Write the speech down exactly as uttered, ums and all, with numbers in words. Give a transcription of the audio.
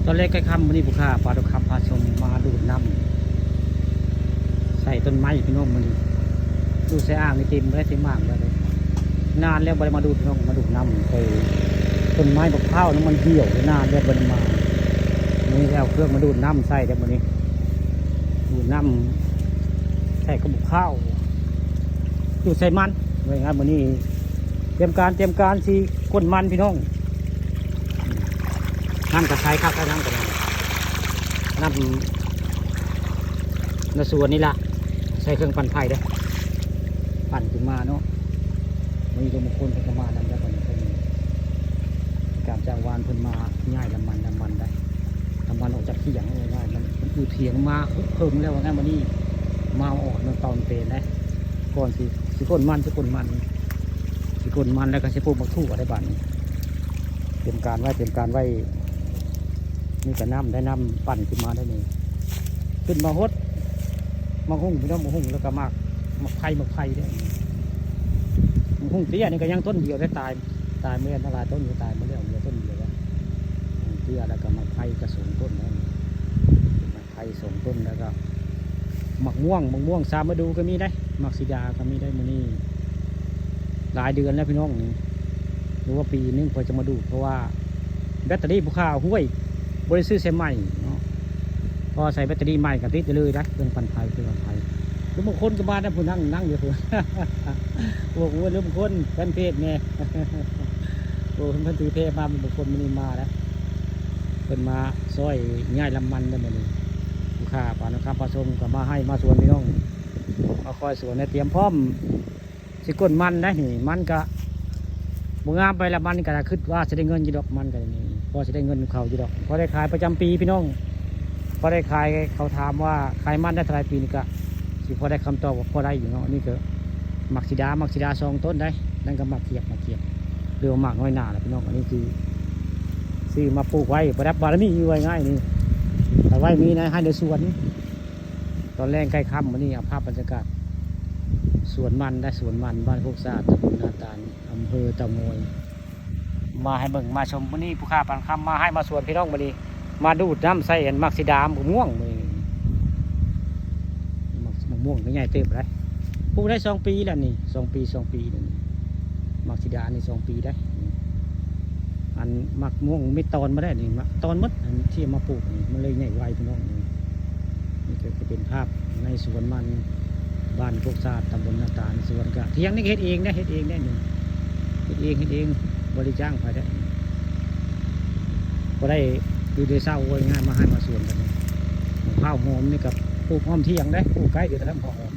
ตอนแรกใกล้ค่ำมื้อนี้ ผู้ข้าปลาทองคำพาชมมาดูดน้ำใส่ต้นไม้พี่น้อง มื้อนี้ดูดใส่อ่างนี่เต็มเลย เต็มอ่างเลย นานแล้วบ่ได้มาดูดพี่น้อง มาดูดน้ำใส่ต้นไม้บักพร้าวนะ มันเหี่ยว นานแล้วบ่ได้มา นี่แล้วเครื่องมาดูดน้ำใส่แล้วมื้อนี้ ดูดน้ำใส่กับบักพร้าว ดูดใส่มัน ไว้งานมื้อนี้ เตรียมการ เตรียมการสิก้นมันพี่น้อง น้ำกระใสคัก น้ำกระใส น้ำในสวนนี่ล่ะ ใส่เครื่องปั่นไฟเด้อ ปั่นขึ้นมาเนาะ มีตัวบางคนเพิ่นก็มานำแล้ว เพิ่น เพิ่น การจ้างวานเพิ่นมาย้ายน้ำมัน น้ำมันได้ น้ำมันออกจากเถียง ง่ายๆ มัน มันอยู่เถียงมาเพิ่งแล้ว ว่างั้น มื้อนี้มาเอาออก มันตอนเป็นได้ ก่อนสิ สิก้นมัน สิก้นมัน สิก้นมันแล้วก็สิปลูกบักถั่วได้บาดนี้ เตรียมการไว้ เตรียมการไว้ นี่ก็น้ำ ได้น้ำปั่นขึ้นมาได้นี่ ขึ้นมาฮด หมากฮุ่งพี่น้อง หมากฮุ่ง แล้วก็หมาก หมากไผ่ หมากไผ่เด้อ หมากฮุ่งเตี้ยนี่ก็ยังต้นเดียวได้ตาย ตายเมื่อนั้นหลายต้นอยู่ ตายเมื่อแล้วเหลือต้นเดียวแล้ว เตี้ย แล้วก็หมากไผ่ก็สองต้นแล้ว หมากไผ่สองต้น แล้วก็หมากม่วง หมากม่วงสามฤดูก็มีได้ หมากสีดาก็มีได้ มื้อนี้หลายเดือนแล้วพี่น้อง นี่ หรือว่าปีหนึ่งกว่าจะมาดูด เพราะว่าแบตเตอรี่ผู้ข้าห้วย บ่ได้ซื้อใส่ใหม่เนาะ พอใส่แบตเตอรี่ใหม่ก็ติดไปเลยนะ เครื่องปั่นไฟ เครื่องปั่นไฟ หรือบางคนก็มานะ ผู้นั่ง นั่งอยู่ ผู้ บอกว่าหรือบางคนแฟนเพจแน่ โอ้ เพิ่นถือเพจมา บางคนมื้อนี้มาแล้ว เพิ่นมาซอยย้ายลำมันได้มื้อนี้ ผู้ข้าปลาทองคำพาชมก็มาให้มาสวนพี่น้อง มาคอยสวนนะ เตรียมพร้อม สิก้นมันได้นี่ มันก็บ่งามไปละ มันก็คิดว่าสิได้เงินอยู่ดอก มันก็นี่ พอสิได้เงินเขาอยู่ดอก พอได้ขายประจำปีพี่น้อง พอได้ขาย เขาถามว่าขายมันได้เท่าไหร่ปีนี้ ก็สิพอได้คำตอบว่าพอได้อยู่เนาะ นี่ก็หมากสีดา หมากสีดาสองต้นได้ นั่นก็หมากเขียบ หมากเขียบ หรือว่าหมากน้อยหนาแหละพี่น้อง อันนี้คือซื้อมาปลูกไว้ประดับบารมี อยู่ไว้ง่ายนี่ เอาไว้มีนะ ให้ในสวน ตอนแรกใกล้ค่ำมื้อนี้เอาภาพบรรยากาศสวนมันได้ สวนมันบ้านโคกสะอาด ตำบลนาตาล อำเภอเต่างอย มาให้เบิ่งมาชม มื้อนี้ผู้ข้าปลาทองคำมาให้มาสวนพี่น้อง มื้อนี้มาดูดน้ำใส่อันหมากสีดา หมากม่วง มื้อนี้หมาก หมากม่วงก็ใหญ่เติบเลย ปลูกได้สองปีแล้วนี่ สองปี สองปีแล้วนี่ หมากสีดานี่สองปีได้ อันหมากม่วงมีตอนมาได้นี่ หมากตอนหมด อันที่เอามาปลูกนี่มันเลยใหญ่ไวพี่น้อง นี่ นี่ก็จะเป็นภาพในสวนมัน บ้านโคกสะอาด ตำบลนาตาล สวนก็เถียงนี่เฮ็ดเองนะ เฮ็ดเองได้นี่ เฮ็ดเอง เฮ็ดเอง บ่ได้จ้างไผได้ บ่ได้อยู่ได้เช่า ว่าง่าย มาให้มาสวนกันนี่ มะพร้าวหอมนี่ก็ปลูกอ้อมเถียงได้ ปลูกใกล้เดียวกับมะพร้าวหอม